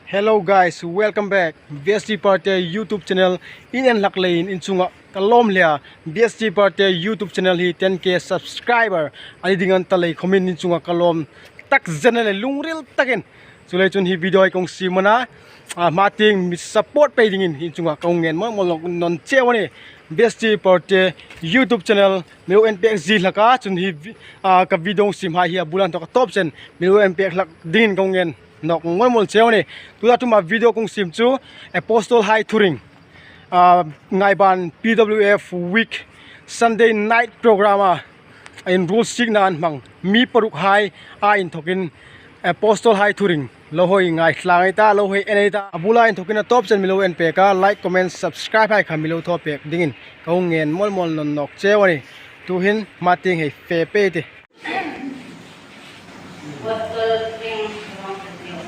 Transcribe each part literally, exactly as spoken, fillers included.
Hello guys, welcome back. B S T Parte YouTube channel in en hlak leiin in chunga ka lawm hle a. B S T Parte YouTube channel hi ten K subscriber a ni ding a ni ta lei khomin in chunga ka lawm tak zet a le lungril takin. Chuleiin chun hi video hi kong siem a na, a, hma tieng mi support pei dingin in chunga kong ngen mawl mawl nawn cheu a nih. B S T Parte YouTube channel mi lo en pek zie hlak a, chun hi vi-, a, ka video siemhai hi a bula inthawk a tawp chen mi lo en pek hlak dingin kong ngen nawk mawl mawl cheu a nih. Tuta tuma video kong siem chu Apostle hai thuring, a, Ngaiban P W F Week Sunday night program a, a inruolsikna an hmang mi paruk hai a inthawkin Apostle hai thuring lo hoi ngaithla ei ta, lo hoi en ei ta. A bula inthawkin a tawp chen mi lo en pek a, like, comment, subscribe hai kha mi lo thaw pek dingin kong ngen mawl mawl nawn nawk cheu a nih. Tuhin hma tieng hei fe pei ei tih. Apostle King John Sadio.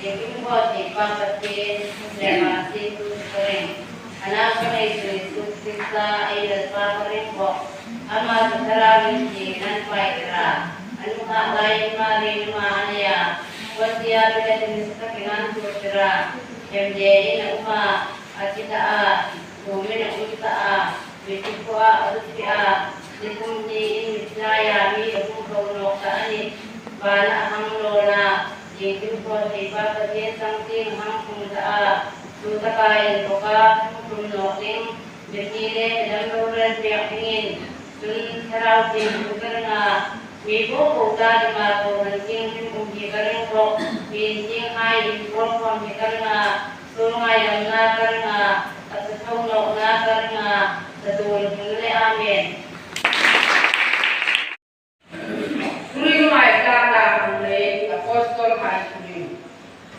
Kum ko ti pa Pathien, le ma si tu ka ring. A naupa nei chu Isu Krista, ei Lalpa ka ring bok. Ama chu Thlarau Thienghlimin an paitir a, a nunghak laiin Mari ama a nei a, Pontia Pilatin nasa takin an tuortir a, hemdein a um a, a thi ta a, thumin a um ta a, mithi khuoa a zuk fie a, ni thum niin mithi laia mi a hung tho nawk ta a nih. Vana a hang lawn a, iengkim thaw thei pa Pathien changtieng a hang tlung ta a, chu taka inthawka hung tlung nawk ding, mithi le midang rorel pek dingin. Chun Thlarau Thienghlim ka ring a, mi po po ta dinga kohran thienghlim um hi ka ring bok, mi inthienghai inpawlkhawm hi ka ring a, suol ngaidamna ka ring a, taksa tho nawkna ka ring a, chatuon hringna le. Amen. Thuring ngaithlakna hang nei, Apostle hai thuring.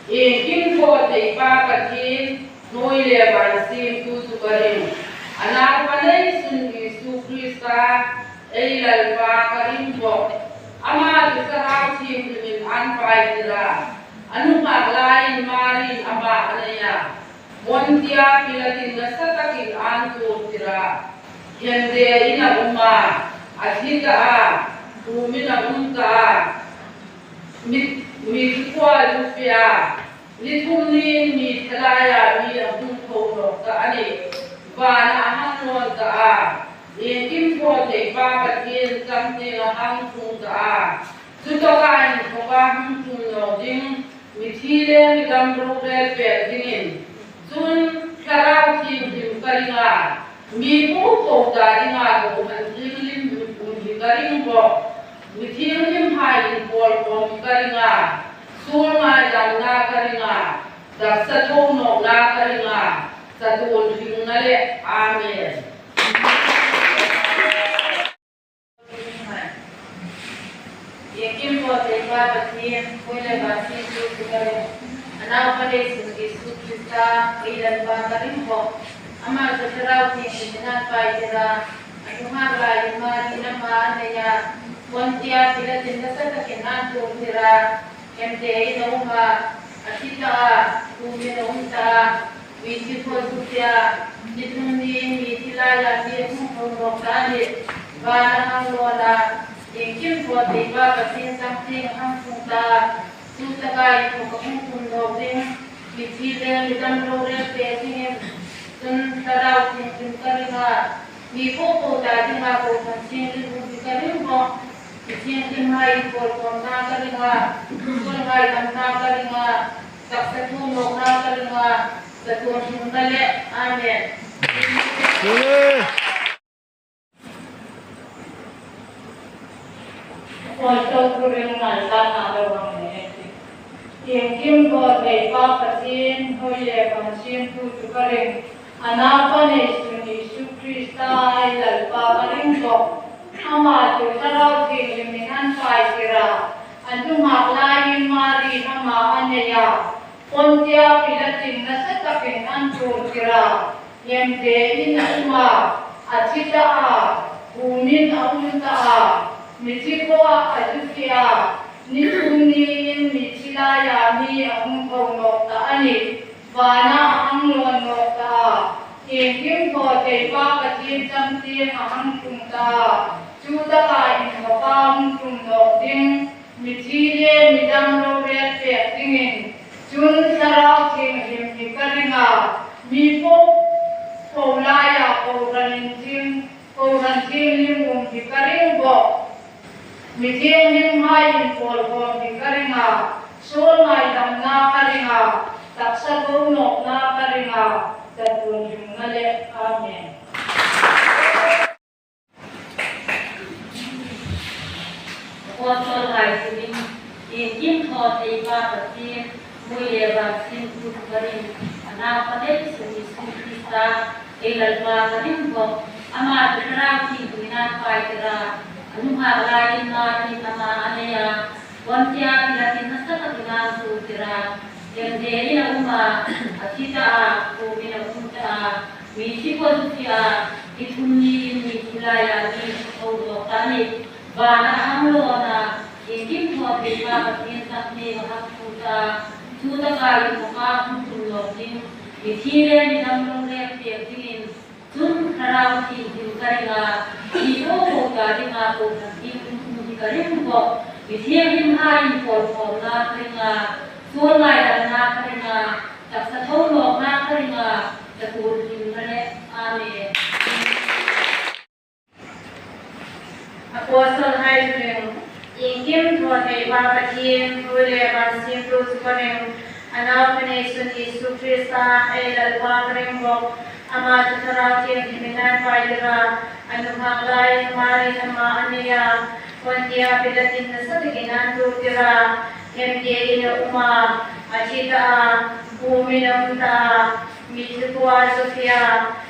Iengkim thaw thei pa Pathien, hnuoi le van siemtu chu ka ring. A naupa neisun Isu Krista, ei Lalpa ka ring bok. Ama chu Thlarau Thienghlimin an paitir a, a nunghak laiin Mariin ama a nei a, Pontia Pilatin nasa takin an tuortir a, hemdein a um a, a thi ta a, thumin a um ta a, mi, mithi khuoa a zuk fie a, ni thum niin mithi laia mi a hung tho nawk ta a nih. Vana a hang lawn ta a, iengkim thaw thei pa Pathien changtieng a hang tlung ta a, chu taka inthawka hung tlung nawk ding, mithi le midang rorel pek dingin. Chun Thlarau Thienghlim ka ring a, mi po po ta dinga kohran thienghlim um hi ka ring bok, mi thienghlimhai inpawlkhawm hi ka ring a, suol ngaidamna ka ring a, taksa tho nawkna ka ring a, chatuon hringna le. Amen. Iengkim thaw thei pa Pathien, hnuoi le van siemtu chu ka ring. A naupa neisun Isu Krista, ei Lalpa ka ring bok. Ama chu Thlarau Thienghlimin an paitir a, a nunghak laiin Mariin ama a nei a, Pontia Pilatin nasa takin an tuortir a, hemdein a um a, a thi ta a, thumin a um ta a, mithi khuoa a zuk fie a, ni thum niin mithi laia mi a hung tho nawk ta a nih. Vana a hang lawn a, iengkim thaw thei pa Pathien changtieng a hang tlung ta a, chu taka inthawka hung tlung nawk ding, mithi le midang rorel pek dingin. Chun Thlarau Thienghlim ka ring a, mi po po ta dinga kohran thienghlim um hi ka ring bok, mi thienghlimhai inpawlkhawmna ka ring a, suol ngaidamna ka ring a, taksa tho nawkna ka ring a, chatuon hringna le. Amen. Apostle thuring ngaithlakna lo hang nei ei tih. Iengkim thaw thei pa Pathien, hnuoi le van siemtu chu ka ring. A naupa neisun Isu Krista, ei Lalpa ka ring bok. Ama chu Thlarau Thienghlimin an paitir a, a nunghak laiin Mariin ama a nei a, Pontia Pilatin nasa takin an tuortir a, hemdein a um a, a thi ta a, thumin a um ta a, mithi khuoa a zuk fie a, ni thum niin mithi laia mi a hung tho nawk ta a nih. Vana a hang lawn nawk ta a, iengkim thaw thei pa Pathien changtieng a hang tlung ta a, chu taka inthawka hung tlung nawk ding, mithi le midang rorel pek dingin. Chun Thlarau Thienghlim hi ka ring a, mi po po laia kohran inthieng, kohran thienghlim um hi ka ring bawk. Mi thienghlimhai inpawlkhawm hi ka ring a, suol ngaidamna ka ring a, taksa thonawkna ka ring a, chatuon hringna le. Amen. Apostolhai thu ding, iengkim thaw thei Pa Pathien, hnuoi le van siemtu ka ring, a naupa neisun Isu Krista, ei Lalpa ka ring bawk, ama chu Thlarau Thienghlimin a inpaitir a, a nunghak laiin Mariin ama a nei a, Pontia Pilatin nasa takin a intuortir a, hemdein a um a, a thi ta a, kuomin a um ta a, mi thi kuo chu thi a, ni thum niin mithi laia mi hung tho nawk ta a nih. Vana a hang lawn a, iengkim thaw thei Pa Pathien chang hneia a hang ṭhu ta a, chu taka inthawka hung ṭhung nawk ding, mithi le midang rorel pek dingin, chun Thlarau Thienghlim ka ring a, mi po po ta dinga kohran inthieng um hi ka ring bawk, mi thienghlimhai inpawlkhawmna ka ring a, suol ngaidamna ka ring a, taksa thonawkna ka ring a, chatuon hringna le. Amen. Apostolhai thu ding, iengkim thaw thei Pa Pathien, hnuoi le van siemtu chu ka ring, a naupa neisun Isu Krista, ei Lalpa ka ring bawk, ama chu Thlarau Thienghlimin a inpaitir a, a nunghak laiin Mariin ama a nei a, Pontia Pilatin nasa takin a intuortir a, hemdein a um a, a thi ta a, kuomin a um ta a, mi thi kuo chu thi a,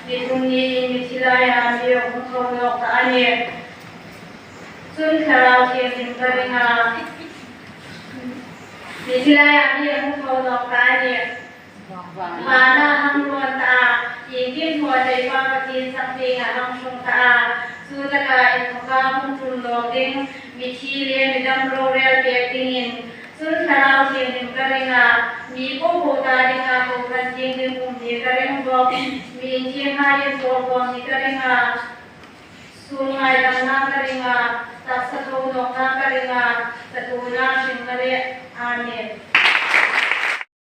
ni thum niin mithi laia mi hung tho nawk ta a nih. Chun Thlarau Thienghlim ka ring a, mithi laia mi hung tho nawk ta a nih. Vana a hang lawn ta a, iengkim thaw thei Pa Pathien chang hneia a hang ṭhung ta a, chu taka inthawka hung ṭhung nawk ding, mithi le midang rorel pek dingin, chun Thlarau Thienghlim ka ring a, mi po po ta dinga kohran thienghlim um hi ka ring bawk, mi inthienghai inpawlkhawm hi ka ring a, suol ngaidamna ka ring a, taksa thonawkna ka ring a, chatuon hringna le. Amen.